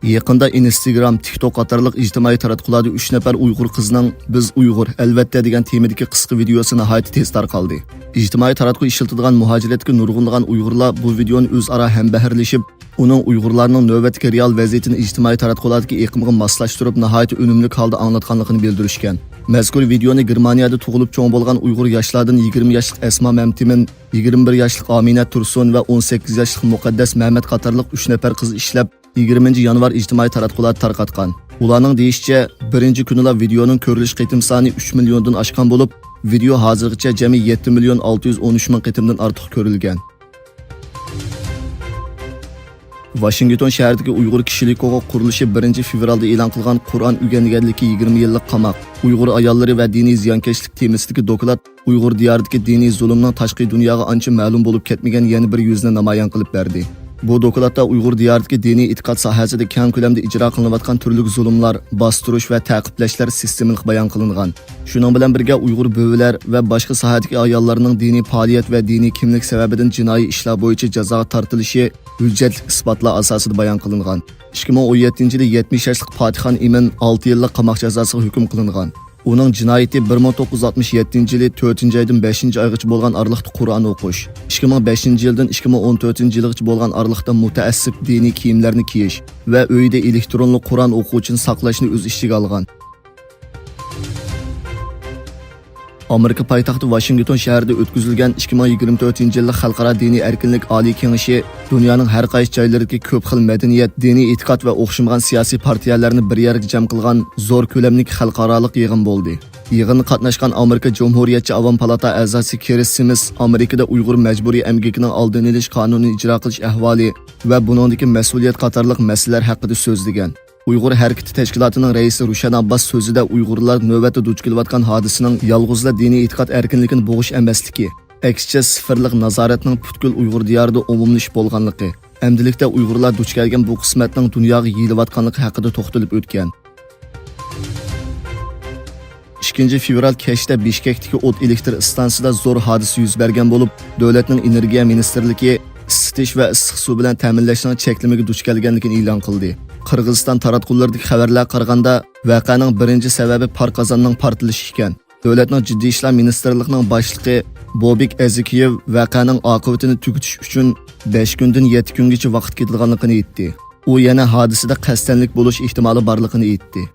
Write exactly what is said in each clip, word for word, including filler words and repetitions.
يېقىندا ئىنستگرام، تىكتوك قاتارلىق ئىجتىمائىي تاراتقۇلاردا ئۈچ نەپەر ئۇيغۇر قىزنىڭ «بىز ئۇيغۇر، ئەلۋەتتە» دېگەن تېمىدىكى قىسقا ۋىدېيوسى ناھايىتى تېز تارقالدى. ئىجتىمائىي تاراتقۇ ئىشلىتىدىغان مۇھاجىرەتتىكى نۇرغۇنلىغان ئۇيغۇرلار بۇ ۋىدېيونى ئۆزئارا ھەمبەھىرلىشىپ، ئۇنىڭ ئۇيغۇرلارنىڭ نۆۋەتتىكى رېئال ۋەزىيىتىنى ئىجتىمائىي تاراتقۇلاردىكى ئېقىمغا ماسلاشتۇرۇپ، ناھايىتى ئۈنۈملۈك ھالدا ئاڭلاتقانلىقىنى بىلدۈرۈشكەن. مەزكۇر ۋىدېيونى گېرمانىيەدە تۇغۇلۇپ چوڭ بولغان ئۇيغۇر ياشلاردىن يىگىرمە ياشلىق ئەسما مەمتىمىن، يىگىرمە بىر ياشلىق ئامىنە تۇرسۇن ۋە ئون سەككىز ياشلىق مۇقەددەس مەمەت قاتارلىق ئۈچ نەپەر قىز ئىشلەپ، يىگىرمىنچى يانۋار ئىجتىمائىي تاراتقۇلاردا تارقاتقان. ئۇلارنىڭ دېيىشىچە، بىرىنچى كۈنىلا ۋىدېيونىڭ كۆرۈلۈش قېتىم سانى ئۈچ مىليوندىن ئاشقان بولۇپ، ۋىدېيو ھازىرغىچە جەمئىي يەتتە مىليون ئالتە يۈز ئون ئۈچ مىڭ قېتىمدىن ئارتۇق كۆرۈلگەن. ۋاشىنگتون شەھىرىدىكى ئۇيغۇر كىشىلىك ھوقۇق قۇرۇلۇشى بىرىنچى فېۋرالدا ئېلان قىلغان قۇرئان ئۆگەنگەنلىكى يىگىرمە يىللىق قاماق، ئۇيغۇر ئاياللىرى ۋە دىنىي زىيانكەشلىك تېمىسىدىكى دوكلات ئۇيغۇر دىيارىدىكى دىنىي زۇلۇمنىڭ تاشقى دۇنياغا ئانچە مەلۇم بولۇپ كەتمىگەن يەنە بىر يۈزىنى نامايان قىلىپ بەردى. بۇ دوكلاتتا ئۇيغۇر دىيارىدىكى دىنىي ئېتىقاد ساھەسىدە كەڭ كۆلەمدە ئىجرا قىلىنىۋاتقان تۈرلۈك زۇلۇملار، باستۇرۇش ۋە تەقىبلەشلەر سىستېمىلىق بايان قىلىنغان. شۇنىڭ بىلەن بىرگە، ئۇيغۇر بۆۋىلەر ۋە باشقا ساھەدىكى ئاياللارنىڭ دىنىي پائالىيەت ۋە دىنىي كىملىك سەۋەبىدىن جىنايى ئىشلار بويىچە جازاغا تارتىلىشى ھۆججەتلىك ئىسپاتلار ئاساسىدا بايان قىلىنغان. ئىككى مىڭ ئون يەتتىنچى يىلى يەتمىش ياشلىق پاتىخان ئىمىن ئالتە يىللىق قاماق جازاسىغا ھۆكۈم قىلىنغان. ئۇنىڭ جىنايىتى بىر مىڭ توققۇز يۈز ئاتمىش يەتتىنچى يىلى تۆتىنچى ئايدىن بەشىنچى ئايغىچە بولغان ئارىلىقتا قۇرئان ئوقۇش، ئىككى مىڭ بەشىنچى يىلدىن ئىككى مىڭ ئون تۆتىنچى يىلغىچە بولغان ئارىلىقتا مۇتەئەسسىپ دىنىي كىيىملەرنى كىيىش ۋە ئۆيدە ئېلېكترونلۇق قۇرئان ئوقۇغۇچىنى ساقلاشنى ئۆز ئىچىگە ئالغان. ئامېرىكا پايتەختى ۋاشىنگتون شەھىرىدە ئۆتكۈزۈلگەن ئىككى مىڭ يىگىرمە تۆتىنچى يىللىق خەلقئارا دىنىي ئەركىنلىك ئالىي كېڭىشى دۇنيانىڭ ھەر قايسى جايلىرىدىكى كۆپ خىل مەدەنىيەت، دىنىي ئېتىقاد ۋە ئوخشىمىغان سىياسىي پارتىيەلەرنى بىر يەرگە جەم قىلغان زور كۆلەملىك خەلقئارالىق يىغىن بولدى. يىغىنغا قاتناشقان ئامېرىكا جۇمھۇرىيەتچى ئاۋام پالاتا ئەزاسى كىرىس سىمىس ئامېرىكىدا ئۇيغۇر مەجبۇرىي ئەمگىكىنىڭ ئالدىنى ئېلىش قانۇنىنى ئىجرا قىلىش ئەھۋالى ۋە بۇنىڭدىكى مەسئۇلىيەت قاتارلىق مەسىلىلەر ھەققىدە سۆزلىگەن. ئۇيغۇر ھەرىكىتى تەشكىلاتىنىڭ رەئىسى رۇشەن ئابباس سۆزىدە ئۇيغۇرلار نۆۋەتتە دۇچ كېلىۋاتقان ھادىسىنىڭ يالغۇزلا دىنىي ئېتىقاد ئەركىنلىكىنى بوغۇش ئەمەسلىكى، ئەكسىچە سىفىرلىق نازارەتنىڭ پۈتكۈل ئۇيغۇر دىيارىدا ئومۇملىشىپ بولغانلىقى، ئەمدىلىكتە ئۇيغۇرلار دۇچ كەلگەن بۇ قىسمەتنىڭ دۇنياغا يېيىلىۋاتقانلىقى ھەققىدە توختىلىپ ئۆتكەن. ئىككىنچى فېۋرال كەچتە بىشكەكتىكى ئوت ئېلېكتر ئىستانسىسىدا زور ھادىسە يۈز بەرگەن بولۇپ، دۆلەتنىڭ ئېنېرگىيە مىنىستىرلىكى ئىسسىتىش ۋە ئىسسىق سۇ بىلەن تەمىنلەشنىڭ چەكلىمىگە دۇچ كەلگەنلىكىنى ئېلان قىلدى. قىرغىزىستان تاراتقۇلىرىدىكى خەۋەرلەرگە قارىغاندا، ۋەقەنىڭ بىرىنچى سەۋەبى پار قازاننىڭ پارتلىشى ئىكەن. دۆلەتنىڭ جىددىي ئىشلار مىنىستىرلىقىنىڭ باشلىقى بوبىك ئەزىكىيېۋ ۋەقەنىڭ ئاقىۋىتىنى تۈگىتىش ئۈچۈن بەش كۈندىن يەتتە كۈنگىچە ۋاقىت كېتىدىغانلىقىنى ئېيتتى. ئۇ يەنە ھادىسىدە قەستەنلىك بولۇش ئېھتىمالى بارلىقىنى ئېيتتى.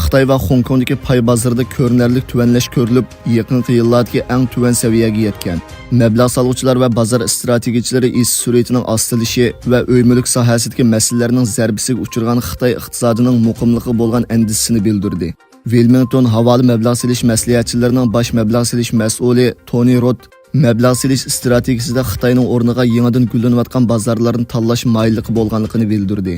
خىتاي ۋە خوڭكوڭدىكى پاي بازىرىدا كۆرۈنەرلىك تۆۋەنلەش كۆرۈلۈپ، يېقىنقى يىللاردىكى ئەڭ تۆۋەن سەۋىيەگە يەتكەن. مەبلەغ سالغۇچىلار ۋە بازار ئىستراتېگىيىچىلىرى ئېشىش سۈرئىتىنىڭ ئاستىلىشى ۋە ئۆي مۈلۈك ساھەسىدىكى مەسىلىلەرنىڭ زەربىسىگە ئۇچرىغان خىتاي ئىقتىسادىنىڭ مۇقىملىقىغا بولغان ئەندىشىسىنى بىلدۈردى. ۋىلمىڭتون ھاۋالە مەبلەغ سېلىش مەسلىھەتچىلىرىنىڭ باش مەبلەغ سېلىش مەسئۇلى تونى روت مەبلەغ سېلىش ئىستراتېگىيىسىدە خىتاينىڭ ئورنىغا يېڭىدىن گۈللىنىۋاتقان بازارلارنى تاللاش مايىللىقى بولغانلىقىنى بىلدۈردى.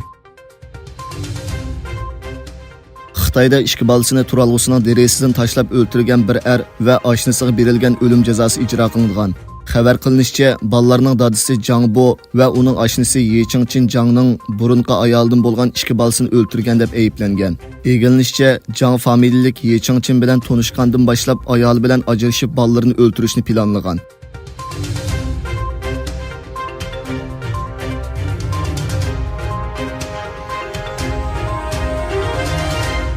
خىتايدا ئىككى بالىسىنى تۇرالغۇسىنىڭ دېرىزىسىدىن تاشلاپ ئۆلتۈرگەن بىر ئەر ۋە ئاشنىسىغا بېرىلگەن ئۆلۈم جازاسى ئىجرا قىلىنغان. خەۋەر قىلىنىشىچە، بالىلارنىڭ دادىسى جاڭ بو ۋە ئۇنىڭ ئاشنىسى يې چىڭچىن جاڭنىڭ بۇرۇنقى ئايالىدىن بولغان ئىككى بالىسىنى ئۆلتۈرگەن دەپ ئەيىبلەنگەن. ئىگىلىنىشىچە، جاڭ فامىلىلىك يې چىڭچىن بىلەن تونۇشقاندىن باشلاپ ئايالى بىلەن ئاجرىشىپ بالىلىرىنى ئۆلتۈرۈشنى پىلانلىغان.